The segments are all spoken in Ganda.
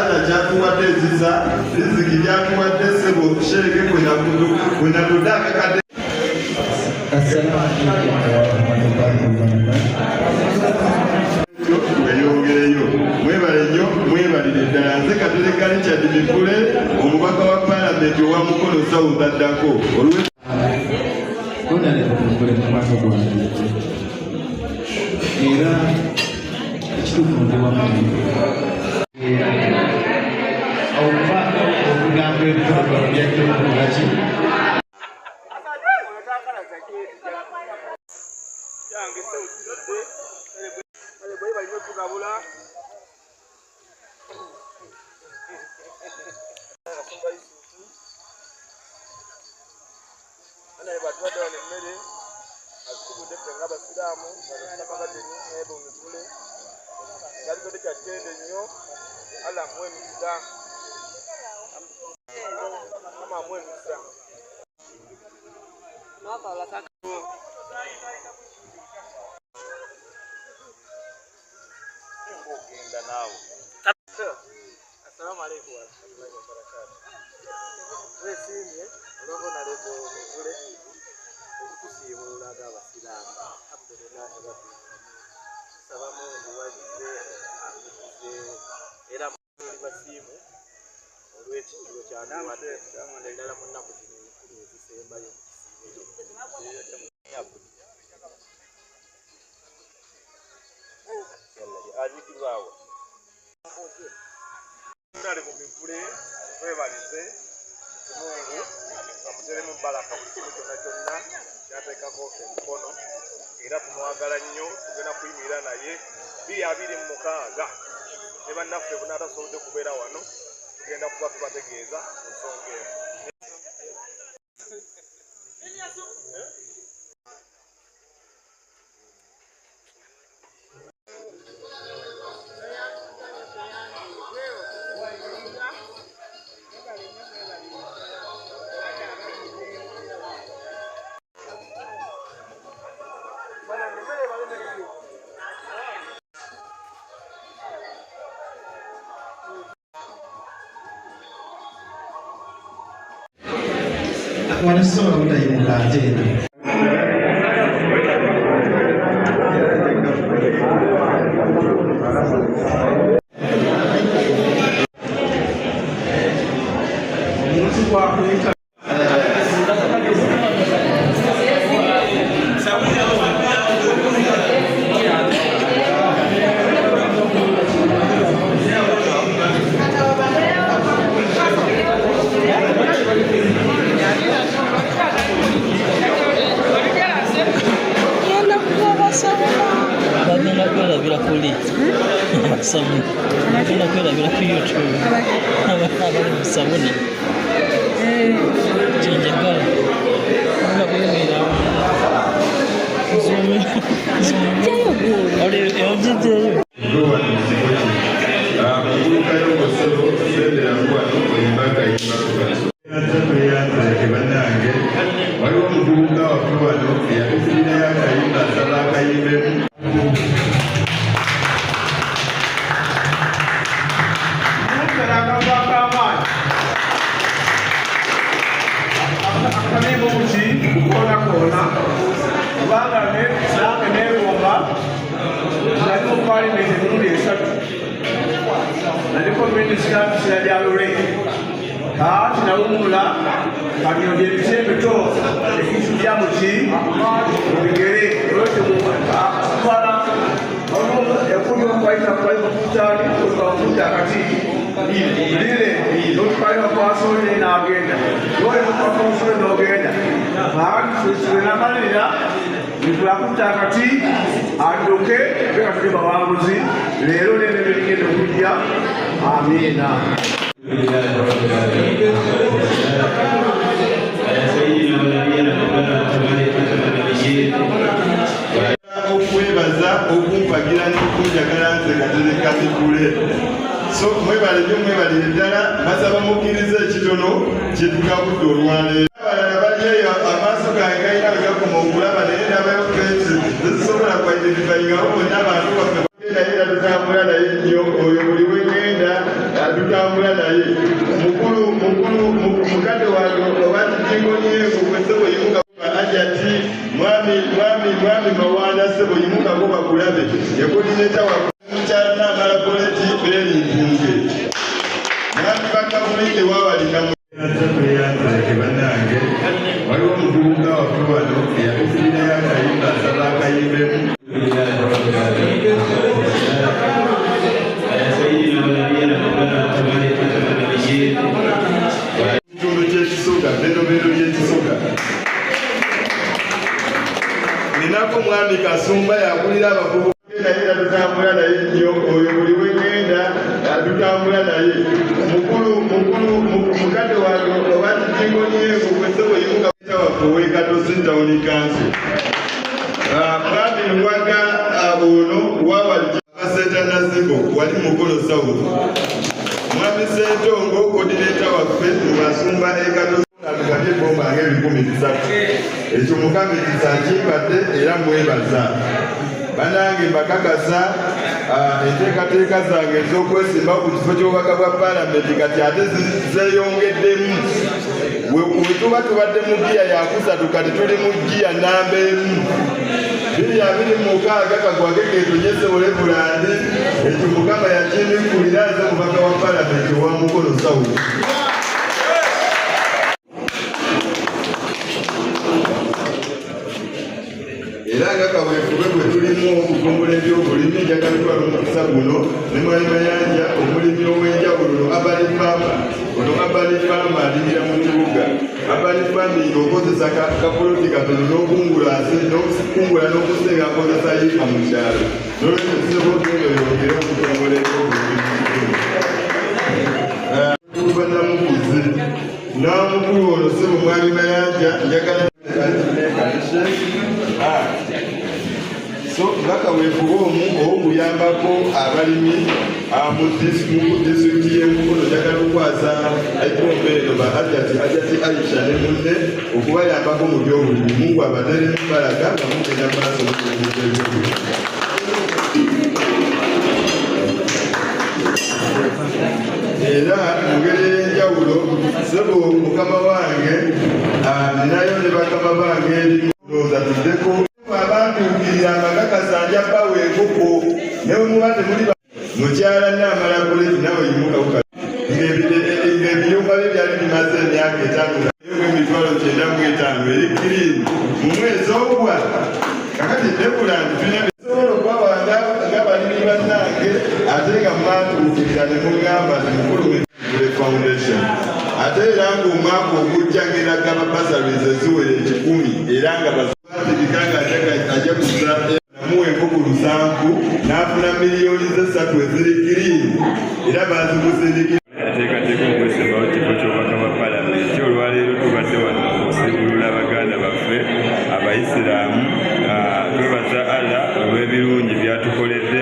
Allah kyatuwadde ekisa, riziki gyatuwadde ssebo sheeke kwenatudde akakadde. Assalamu alaikum warahmatullahi wabarakatuh. Tweyongereyo, mwebale nnyo, mwebalire ddala. Nze Katereka Richard Mivule, omubaka wa Palamenti owa Mukono South addako. Honorable Mivule mukwano gwange, era ekituufu ndi wamu oba okugamba ebitono byajja okukolaki. Assalamu alaikum warahmatullahi wabarakatuh. Twesiimye olw'Honorable Mivule okutusiibulula ng'Abasiraamu. Alhamdulillahi rabbil alamin. Tusaba Mungu wazze akukize era muli basiimu olw'ekijjulo kyatuwadde naddala mu nnaku zino enkulu ezisembayo mu kisiibo kino. Aziikibwawo. Honorable Mivule, twebalize Mungu amuteremu baraka buli kimu kyonna kyonna kyateekako emikono, era tumwagala nnyo, tugenda kuyimirira naye 2026 ne bannaffe bonna atasobodde kubeera wano, tugenda kuba tubategeeza ku nsonga eno. Wano sisobola butayimuka ate eno. Bagenda kwerabira kuli sabuni, bagenda kwerabira ku YouTube abali mu sabuni. Kyenjagala ogenda kuyimirira ogiddeyo. Bannange, waliwo omuvubuka waffe wano eyatufunirayo akayimba, asaba akayimbemu. Akataliimu buki kukoona koona, kubanga nange neegomba nali mu Palimenti emirundi esatu, naliko minisita mu biseera bya Lule, kaati nawumula. Kati gye emiti emito ekisujja muki mu bigere olwekyo ekuli omukwayita kuttaani omukuta akati lire notwalira kwasole n'agenda nolekwansole n'ogenda namalirira nitulakutta akati adduke beka tuli bawanguzi leero n'emirimu egigenda okujja. Amiina. على سيدنا ونبينا مولانا محمد خاتم النبيين. Okwebaza okumpagira n'okunjagala nze Katereka Mivule. So mwebale nnyo, mwebalire ddala. Mbasaba mukkirize ekitono kyetukabudde olwaleero. Abalala bali eyo, amaaso gange galina we gakoma okulaba, naye ndabayo fensi tezisobola kuidentifyingawo bonna. Abantu baffe naye era tutambula naye nnyo. Oyo buli wegenda Tutambula naye mukulu mukulu mukadde wange oba kitingonieko gwesebo yimuka Ajati mwami mwami mwami Mawanda sebo yimukako bakulabe yekodineta wa mukyala Namala Koleti Beni Nkunge mwami Bakavulinde wawalina yanzeke bannange waliwo omuvubuka waffe wano eyatufiirayo akayimba asaba akayimbemu. Ekitundu ky'Ekisoga bendobendo ly'Ekisoga ninako mwami Kasumba yakulira abavubuka naye era tutambula naye nnyo oyo buli wegenda tutambula naye mukulu mukulu mukadde wange oba kitingonieko gwesebo yimuka waffe ow'e Town Council mwami Luwaga ono wawali Baseta Naziko wali Mukono South mwami Ssentongo coordinator waffe mu basumba e Katosi atugabye ebomba nga 3,000 ekyo Mukama ekisa nkimpadde era mwebaza. Bannange mbakakasa enteekateeka zange ez'okwesimbawo ku kifo ky'obubaka bwa paalamenti kati ate zeeyongeddemu. We tuba tubadde mu ggiya yakusatu kati tuli mu ggiya namba 1 2026 kagwake keetonye Bulandi ekyo Mukama yakimbikulira nze mubaka wa paalamenti owa Mukono South. Era nga kaweefube bwe tulimu okutumbula ebyobulimi njagala twala omukisa guno ne Mwami Mayanja omulimi ow'enjawulo ono Urban Farmer. Ono Urban Farmer alimira mu kibuga. Urban Farming okozesa kapuloti katono n'okungula n'okusenga akozesa yiika mu kyalo. N'olwekyo ssebo genda oyongere okutumbula ebyobulimi mu kibuga. Namukuzi n'amukulu ono ssebo Mwami Mayanja njagala so nga kaweefube omu ow'okuyambako abalimi mu disitulikiti y'e Mukono njagala okukwasa ebomba eno ba Ajati Aisha ne munne okubayambako mu byobulimi. Mungu abateeremu baraka nga mugenda mu maaso n'okutumbula ebyobulimi. Era mu ngeri ey'enjawulo ssebo mukama wange ninayo ne bakama bange erimu ndowooza tuddeko abantuukirira amakakasa nja bbawa enkoko ne bwe muba temuli mukyala Namala Koleti nawe yimuka ng'ebiyumba bye byali bimaze emyaka 5 905 eri kiriini mu mwezi ogwa kakati Nebulandi tulina bisobola okubawa nga balimi bannange ate nga mwantuukirira ne mugamba nti mukulu Foundation ate era ng'omwaka ogujja ngenda gaba bursaries eziwera 1,000 era nga bategeka nga ajja kuza namuwa enkoko 7 n'afuna miliyoni 3 eziri kiriini era bazimusindikira. Ateekateeka okwesimbawo kifo ky'obubaka bwa paalamenti. Olwaleero tubadde wano okusiibulula baganda baffe abayisiraamu. Twebaza Allah olw'ebirungi byatukoledde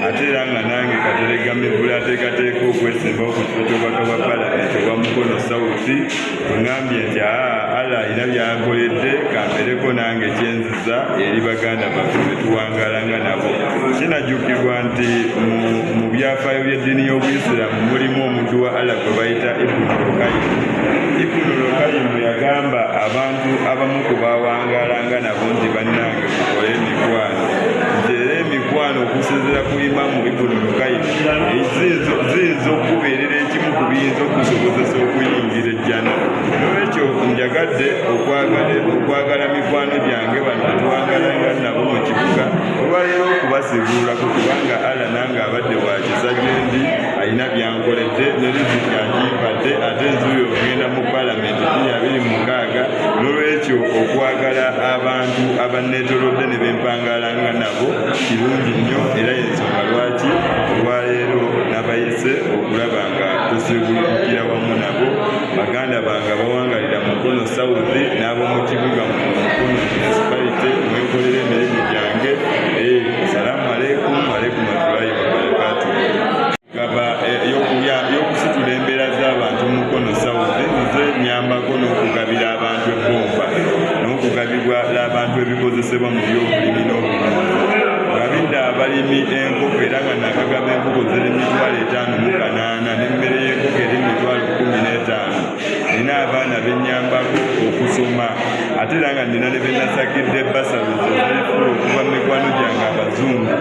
ate era nga nange Kateregga Mivule ateekateeka okwesimbawo ku kifo ky'obubaka bwa paalamenti obwa Mukono South. Ŋŋambye nti Allah alina by'ankoledde kampereko nange kyenziza eri baganda baffe be tuwangaalanga nabo. Kinajjukirwa nti mu byafaayo by'eddiini y'Obuyisiraamu mulimu omuddu wa Allah gwe bayita Ibn Rukayimu. Ibn Rukayimu yagamba abantu abamu ku baawangaalanga nabo nti bannange mukole emikwano, nti era emikwano okusinziira ku Imamu Ibn Rukayimu ziyinza okubeerera ekimu ku biyinza okusobozesa okuyingira ejjana. N'olwekyo njagadde okwagala mikwano gyange bano betuwangalanga nabo mu kibuga olwaleero okubasiibululako kubanga Allah nange abadde wa kisa gye ndi alina byankoledde ne riziki agimpadde ate nzuuyo ogenda mu paalamenti 2026. N'olwekyo okwagala abantu abanneetoolodde ne bempangalanga nabo kirungi nnyo era y'ensonga lwaki olwaleero nabayise okulaba nga tusiibulukira wamu nabo baganda bange abawangalira Mukono South n'ab'omu kibuga mu Mukono Municipality mwenkolera emirimu gyange. Salaamu aleikum aleikum warahmatullahi wabarakatuh. Gaba y'okusitula embeera z'abantu mu Mukono South nze nyambako n'okugabira abantu ebbomba n'okugabibwa abantu ebikozesebwa mu byobulimi n'obulunzi. Gabidde abalimi enkoko era nga nakagaba enkoko ziri 5,800 n'emmere bennyambako okusoma, ate era nga nina ne benasakidde bursaries ezifula okuva mu mikwano gyange abazungu.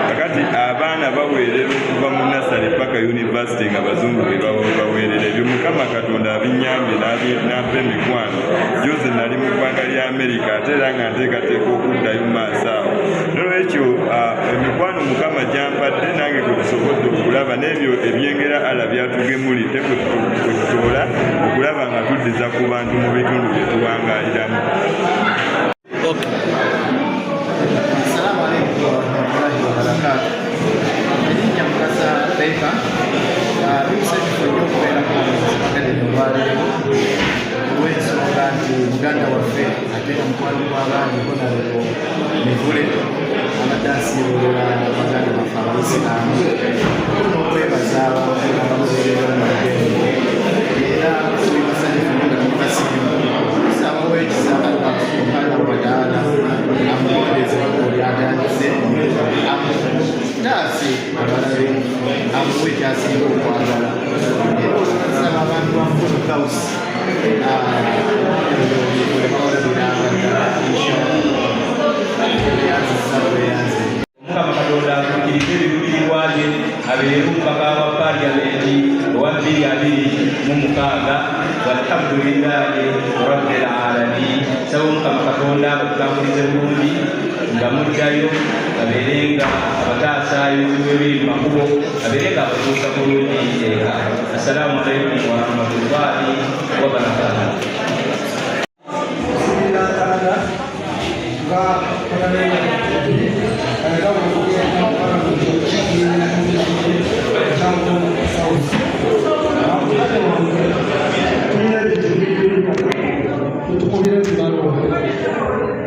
Kakati abaana baweerera okuva mu nursery paka university nga bazungu be baweerera. Ebyo Mukama Katonda abinnyambye n'ampa emikwano. Jjuuzi nali mu ggwanga lya Amerika, ate era nga nteekateeka okuddayo mu maaso awo. Nolwekyo emikwano Mukama gyampadde nange kwe tusobodde okulaba n'ebyo ebyengera Allah byatugemulidde kwe tutoola okulaba nga tuddiza ku bantu mu bitundu bye tuwangaaliramu. Assalamu alaikum warahmatullahi wabarakatuh. Erinnya Mukasa Taifa. Bimusanyufu nnyo okubeerako Academy olwaleero olw'ensonga nti muganda waffe ate nga mukwano gw'abaami Honorable Mivule abadde asiibulula baganda baffe Abayisiraamu n'okwebaza abantu abamubeerera mu lugendo, era tuli basanyufu nnyo nga tuli basiimu. Tusaba ow'ekisa Allah subhanahu wa ta'ala amuwondeze oli atandise, amutaase abalabe, amuwe kyasinga okwagala. Era osaba abantu ba Mukono House bawalabiranga ddala, inshallah. Eyanzisa bweyanze. Mukama Katonda atuukirize ebiruubirirwa bye, abeere omubaka wa Paaliyamenti owa 2026. Walhamdulillahi rabbil alamin. Saba Omukama Katonda batutambulize bulungi nga muddayo, abeere nga abataasa ebizibu ebiri mu makubo, abeere nga abatuusa bulungi eka. Assalaamu alaikum warahmatullahi wabarakatuh. Ntanda nga South. Tulina ebintu bibiri tutukubira engalo,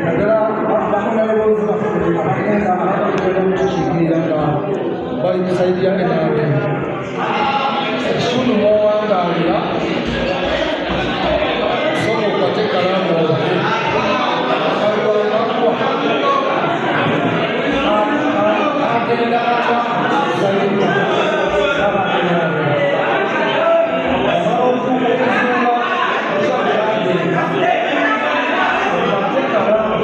naddala bahonorables baffe abagenda abagenda mutukiikirira nga bali mu side ya NRM. Ekitundu mw'owangaalira, sooka okwate ekkalaamu olabe akalwamaggwa agenda atya side aba NRM. Amala okutuuka okuzimba ekyabulange, okwate ekkalaamu.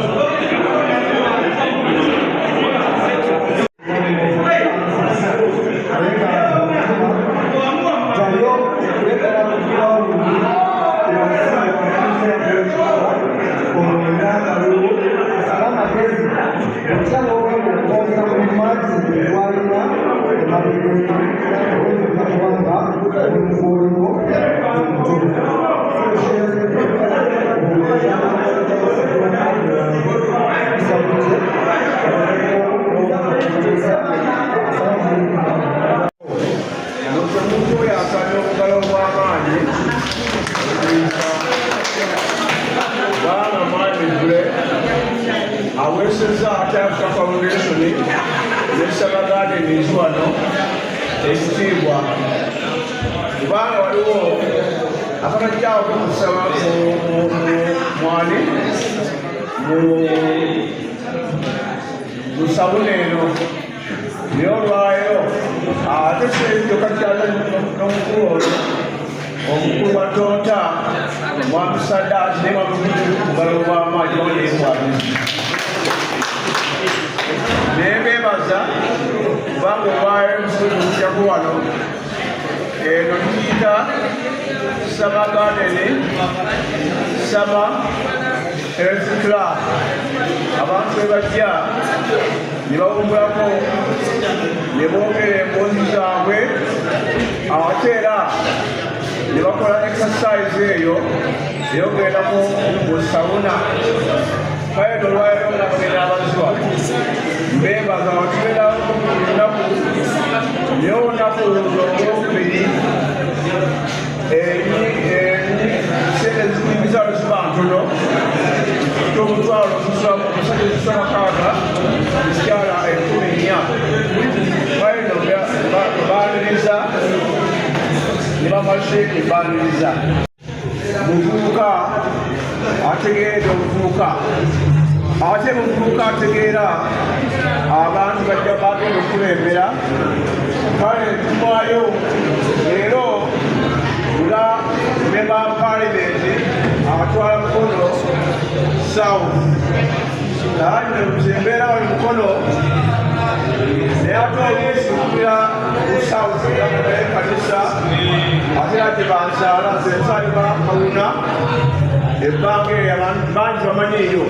Ddayo okuleetera olonda akalulu, osale amagezi otya n'ogenda okwongera ku maazi gwalina emabega oyinza kubanga omulimu gw'oliwo omutono. Omuntu oyo asaana obugalo obw'amaanyi kubanga mwami Mivule aweesezza ate Africa Foundation ne Summer Gardens wano ekitiibwa, kubanga waliwo akatajjawo kusaba mwani mu sauna eno, naye olwayo ate sekyo kakyala n'omukulu ono, omukulu wa Tonta, mwami Sadaati, naye mwami mugalo gw'amaanyi onekwabiri naye beebaza kubanga olwayo musobola wano. Eno tukiyita Summer Garden Summer Health Club. Abantu bwe bajja ne bawummulako ne boogera emboozi zaabwe, ate era ne bakola exercise eyo eyogenda mu sauna. Kale nolwaliro nga bagenda abaziwa mbebaza tugenda lunaku, naye olunaku olwokubiri sente emitwalo ziba ntono, omutwalo omusajja zisula 6, ekikyala 14,000. Kale no baaniriza ne bamaze ebaaniriza. Muvubuka ategeera obuvubuka, ate muvubuka ategeera abantu bajja bagenda okukulembera. Kale tumwayo leero nga member parliament. Banzaala, nze nzaalibwa Kawuna. Ebbanga eyo abantu bangi bamanyiiyo,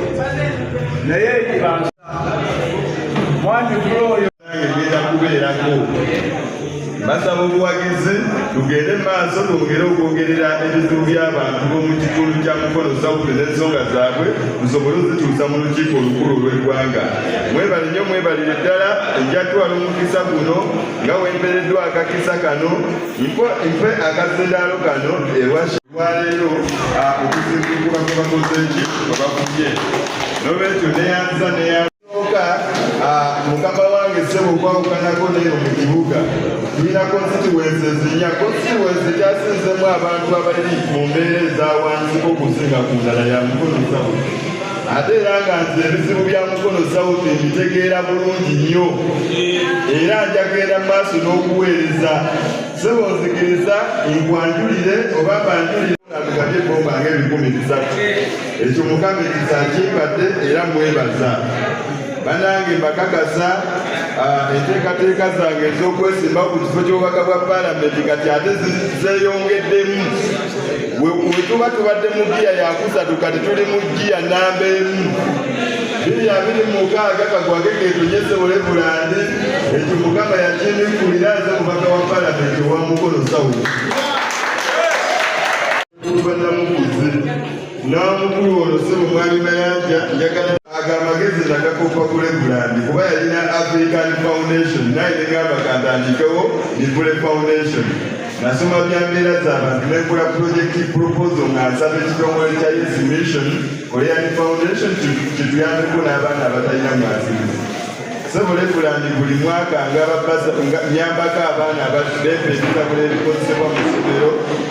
naye mwami oyo Ngenda kubeerako. Basaba obuwagizi, tugende mu maaso, twongere okwogerera ebizibu by'abantu b'omu kitundu kya Mukono South n'ensonga zaabwe tusobole ozituusa mu lukiiko olukulu olw'eggwanga. Mwebale nnyo, mwebalire ddala. Nja twala omukisa guno nga wempereddwa akakisa kano, mpe akazindaalo kano ewa lwaleero okuzimbulwa kwe bakoze ki kwe bakubye. Nolwekyo neyanza neyanooka mukama wange ssebo. Okwawukanako neyo mu kibuga tulina constituencies nnya. Constituency kyasinzemu abantu abali mu mbeera eza wansiko okusinga ku ndala ya Mukono South. Ate era nga nze ebizibu bya Mukono South mbitegeera bulungi nnyo, era njagenda mu maaso n'okuweereza. Ssebo, nzikiriza nkwanjulire oba mbanjulire atugabye ebomba nga 300. Ekyo Mukama ekisa kimpadde era mwebaza. Banange, mbakakasa, enteekateeka zange ez'okwesimba ku kifo ky'obubaka bwa paalamenti kati ate zeeyongeddemu. We tuba tubadde mu giya yakusatu, kati tuli mu giya namba 1. 2026 kagwake ketunyese bulandi. Ekyo Mukama yakimbikulira nze mubaka wa paalamenti owa Mukono South. Namukuzi n'omukulu ono sebo Mwami Mayanja, njagala aga amagezi nagakopa ku Reverend, kuba yalina African Foundation, naye negamba kantandikewo Mivule Foundation. Nasoma bya mbeera z'abantu, nenkola project proposal nga nsaba ekitongole kya Yes Mission Korean Foundation kituyambeko n'abaana abatalina mwasirizi. Sebo Reverend, buli mwaka nyambako abaana bempa ebitabo n'ebikozesebwa mu ssomero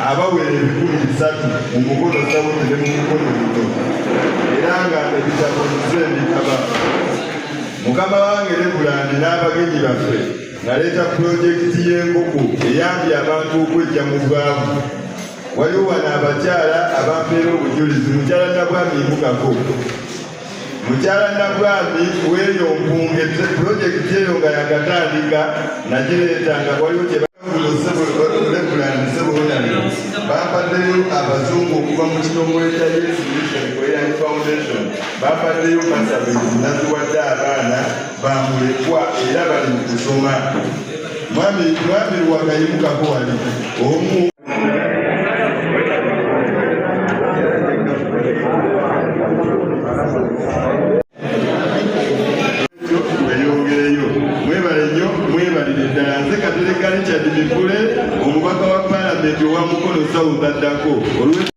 abawera 300 mu Mukono South ne mu Mukono buno, era nga ebitabo nze mbitaba. Mukama wange Reverend n'abagenyi baffe, naleeta pulojekiti y'enkoko eyambye abantu okwejja mu bwavu. Waliwo wano abakyala abampeera obujulizi. Mukyala Nabwami, imukako. Mukyala Nabwami weeyo mpunge, pulojekiti eyo nga yakatandika nagireeta nga waliwo kye bampaddeyo abazungu okuva mu kitongole kya Yes Mission Korean Foundation, bampaddeyo bursaries, naziwadde abaana bamulekwa era bali mu kusoma. Mwami Lwakayimukako wali omu. Tweyongereyo. Mwebale nnyo, mwebalire ddala. Nze Katereka Richard Mivule, omubaka wa paalamenti owa Mukono South addako.